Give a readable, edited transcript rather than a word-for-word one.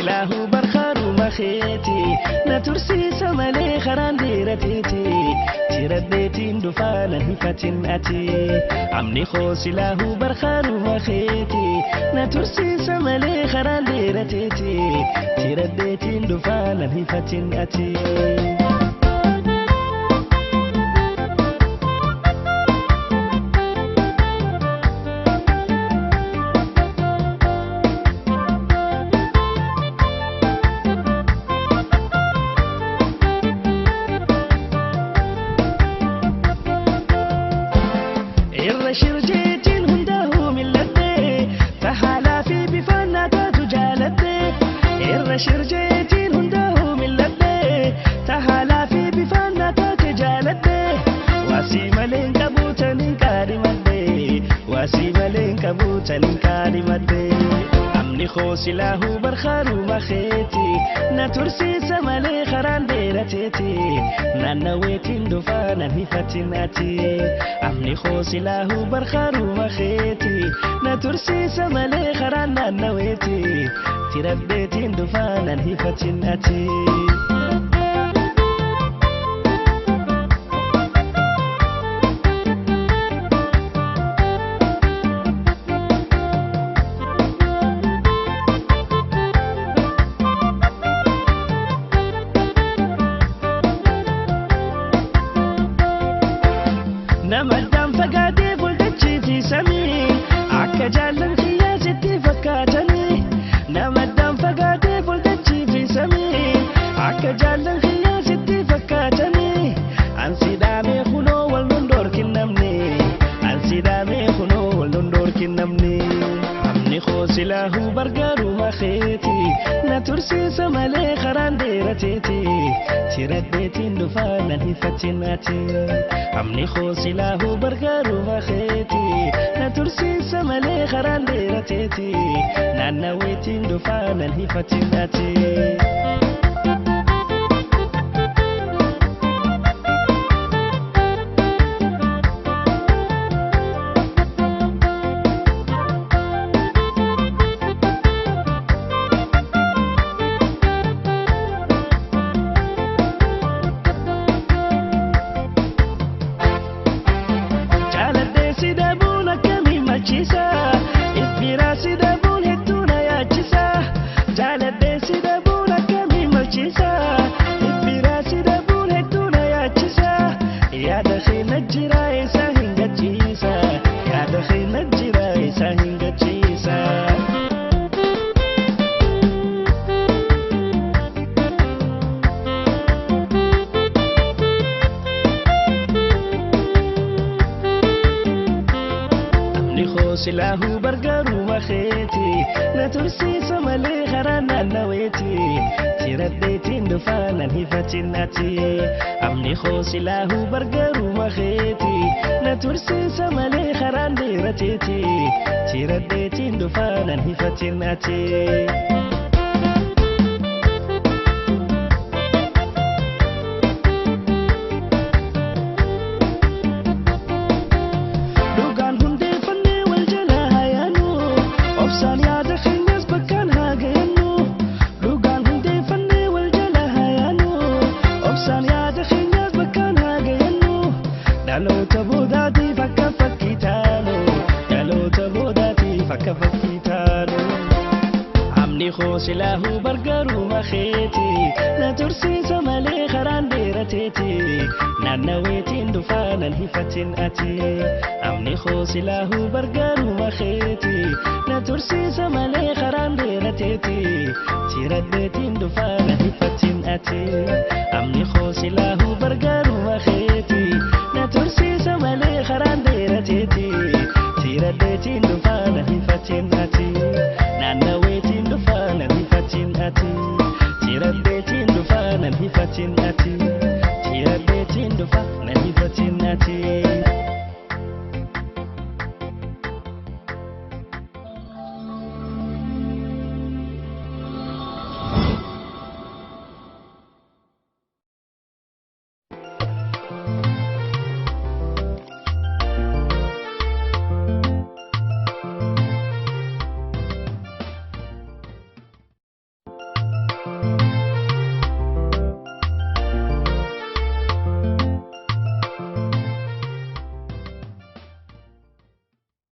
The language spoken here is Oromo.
Silaahu barkaaruma keeti na tursiisa malee karaan dheerateeti tiradheetiin dhufaa nan hifatin ati amni koo silaahu barkaaruma keeti na tursiisa malee karaan dheerateeti tiradheetiin dhufaa nan hifatin ati. Shirjeetiin hundaa'uu mil'attee tahaalaa fi bifaan taatu jaalattee irra shirjeetiin hundaa'uu mil'attee tahaalaa fi bifaan taate jaalattee waasii malee hin qabuutaniin qaadhimadhee waasii malee hin qabuutaniin qaadhimadhee amni koo silaahuu barkaaruma keeti na tursiisa malee karaan dheerateeti naannaweetiin dhufaa nan hifatin ati amni koo silaahu barkaaruma keeti na tursiisa malee karaan naannaweeti tiradheetiin dhufaa nan hifatin ati. Namadaan fagaatee fuuldachii fi samii akka jaallan qiyyaasitti fakkaatanii namadaan fagaatee fuuldachii fi samii akka jaallan qiyyaasitti fakkaatanii ansi dhaamee kunoo wal nun dhorkin namni ansi dhaamee kunoo wal nun dhorkin namni amni koo silaahuu bargaaruma keeti na tursiisa malee karaan dheerateeti tiradheetiin dhufaa nan hifatin ati amni koo silaahu bargaaruma keeti na tursiisa malee karaan dheerateeti naannaweetiin dhufaa nan hifatin ati. Ifbiraa si dhabuun hedduu na yaachisa jaaladhee si dhabuun akkamii malchiisa ifbiraa si dhabuun hedduu na yaachisa yaada keenya jira isa hin gachiisa yaada keenya jira isa hin gachiisa. Silaahu bargaaruma keeti na tursiisa malee karaan naannaweeti tiradheetiin dhufaa nan hifatin ati amni koo silaahu bargaaruma keeti na tursiisa malee karaan dheerateeti tiradheetiin dhufaa nan hifatin ati. Dhaloota boodaatiif akka fakkii taanu dhaloota boodaatiif akka fakkii taanu amni koo silaahuu bargaaruma keeti na tursiisa malee karaan dheerateeti naannaweetiin dhufaa nan hifatin ati amni koo silaahuu bargaaruma keeti na tursiisa malee karaan dheerateeti tiradheetiin dhufaa nan hifatin ati amni koo silaahuu bargaaruma keeti na tursiisa malee karaan dheerateeti